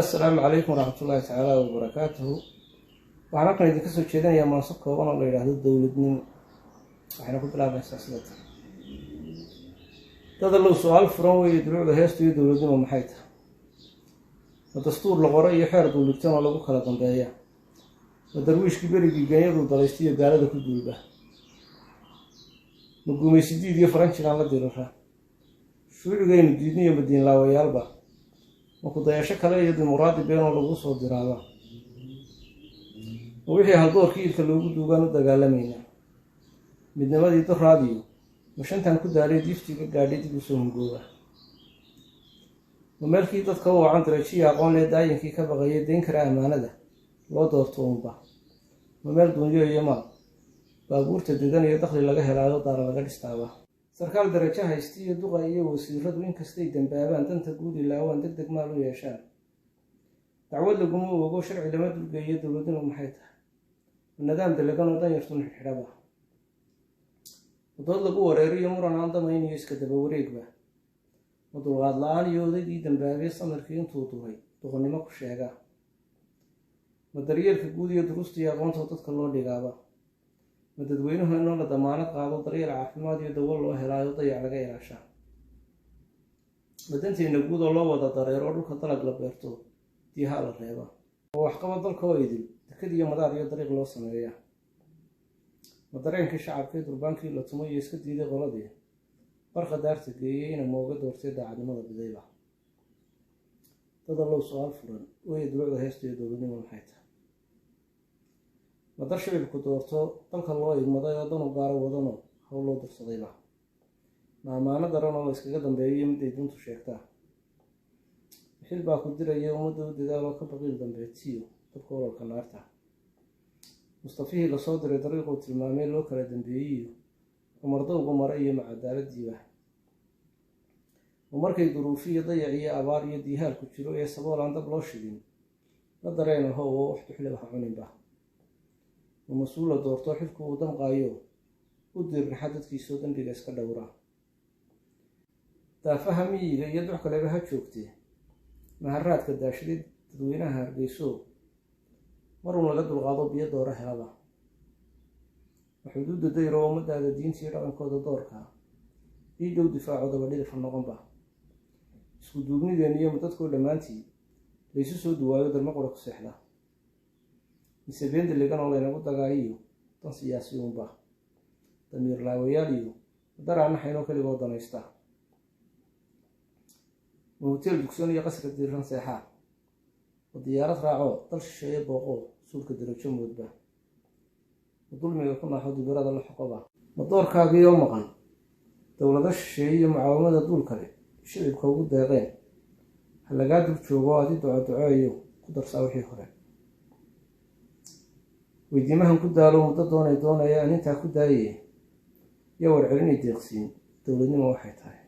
Assalaamu calaykum waraxmatullaahi tacaala wabarakaatuhu. Waxaan halkan idinka soo jeedinayaa maanso kooban oo la yidhaahdo dowladnimo. Waxayna ku bilaabaysaa sida tan: Dad Allow, su-aal furan weeye dulucda heestu iyo dowladnimo maxay tahay? Ma dastuur la qoro iyo xeer duuligtan oo lagu kala dambeeya? Ma darwiishkii berigii ganyaduu dalaystiyo gaalada ku duulba? Ma guumaysidiid iyo faranjigaan la dirira? Shuucigaynu diidniyo madiinlaawayaalba? Ma ku-dayasho kale iyo dimuqraadi beenoo lagu soo diraaba? Ma wixii haldoorkii ilka loogu duugaan u dagaalamaynaa? Midnimadii doraadiyo ma shantan ku daalay diiftiga gaadhay dib usoo hungooba? Ma meelkii dadka u wacan darajiya aqoon lee daayinkii ka baqayay dayn kara ammaanada loo doorto uunba? Ma meel duunyo iyo maal baabuurta dedan iyo dakhli laga helaayo daara laga dhistaaba? Sarkaal darajo haysti iyo duqa iyo wasiiradu inkastay dambaabaan, danta guud ilaawaan, deg deg maal u yeeshaan, dacwad laguma ogo, sharci lama dulgeeyo. Dowladnimo maxay tahay? Ma nadaam dalagan oo danyartun xidhxidhaba? Ma dood lagu wareeriyo muran aan damayn iyo iska daba wareegba? Ma dulqaad la-aan iyo odaygii dambaabay samirkii intuu duray duqonnimo ku sheega? Ma daryeelka guud iyo duruusta iyo aqoontoo dadka loo dhigaaba? Ma dadweynuhu inoo la damaanad qaado daryeel caafimaad iyo dawo loo helaayo dayac laga ilaashaa? Ma danteena guud oo loo wada dareero oo dhulka dalag la beerto, diihaa la reeba? Oo waxqabad dalka oo idil dekad iyo madaar iyo dariiq loo sameeya? Ma dareenkii shacabkii durbaankii la tumay iyo iska diiday qoladii barqa daarta geeyey ina mooga doortay daacadnimada bidayba? Dad Allow, su-aal furan weeye dulucda heestu iyo dowladnimo maxay tahay? Ma dar shicibku doorto dalka loo igmaday oo danu gaaro wadano hawl loo dirsadayba? Ma ammaano daran oo la iskaga dambeeyo iyo miday duntu sheegtaa? Xil baa ku diraya ummadda u dadaaloo ka baqiil dambeetiyo dabka ololka naarta? Mustafihii lasoo diray dariiquu tilmaamay loo kala dambeeyiyo Cumar dowgu mara iyo macadaaladiiba? Ma markay duruufiyo dayac iyo abaar iyo diihaalku jiro ee sabool aan dab loo shidin la dareen aho oo wax duxleba ha cuninba? Ma mas-uul la doorto xilku uu damqaayo u diirnaxa dadkiisoo dembiga iska dhowra? Daafaha miyiga iyo dux kaleba ha joogtee, maharaadka daashaday dadweynaha Hargeyso marun laga dulqaado biyo dooro helaba? Ma xuduudda dayro ummadaada diinta iyo dhaqankooda doorkaa dhiidhow difaaco dabadhilifa noqonba? Isku duubnideen iyo dadkoo dhammaantii laysu soo duwaayo darmo qura ku seexda? Mise been diligan oo laynagu dagaayiyo dan siyaasi uunba? Damiir laawayaal iyo madaraanaxaynoo keligoo danaysta? Ma hoteel dugsoon iyo qasri diiran seexaa? Ma diyaarad raaco dal shisheeye booqo suulka darajo moodba? Ma dulmiga ku naaxo dibirada la xoqoba? Ma doorkaagiioo maqan dowlado shisheeye iyo mucaawamada duul kale shicibka ugu deeqeen ha lagaa dul joogo adi duco duceeyo ku darsaa wixii hore? Weydiimahan ku daalo muddo doonay doonaya aan intaa ku daaye iyo warcelinay deeqsiin dowladnimo waxay tahay.